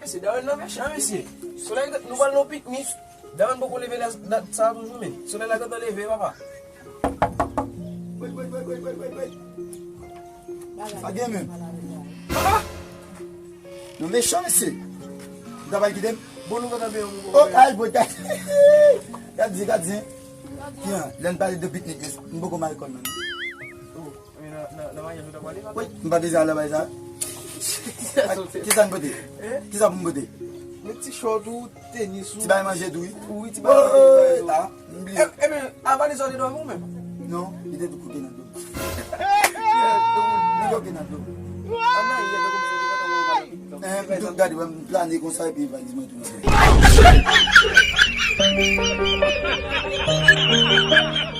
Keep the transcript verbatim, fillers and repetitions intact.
Mesye, Darren nan mechan, mesye. Solèy, nou pral nan piknik. Darren poko leve la, dat sa toujou, men. Solèy la gentan leve, papa. Woy, woy, woy. Sa gen menm. Ah! Nou mechan, mesye. Ou ta pral kite m? Bon, nou gentan peye yon. Oh, ay, boy, gad. Gad, gad, gad. Kijan, lè n pale de piknik, mesye. M poko mal kò m, non. Oh. Men nan, nan, nan maryaj ou ta pwale, papa? Wi, m pa deja al nan bagay sa. Kisa soti? Kisa n pote? Hein? Kisa pou m pote? Men ti chòt ou, tenis ou. Ti bagay manje tou, wi. Wi, ti bagay manje tou. Ah, m bliye. E, e men, a valiz ou te dòmi ou menm? Non, li te tou kote nan do. Li kote nan do. An nan yè, tankou m soti, tankou m pale. Eh, m tou gade, m plane konsa, epi valiz mwen tou nan do.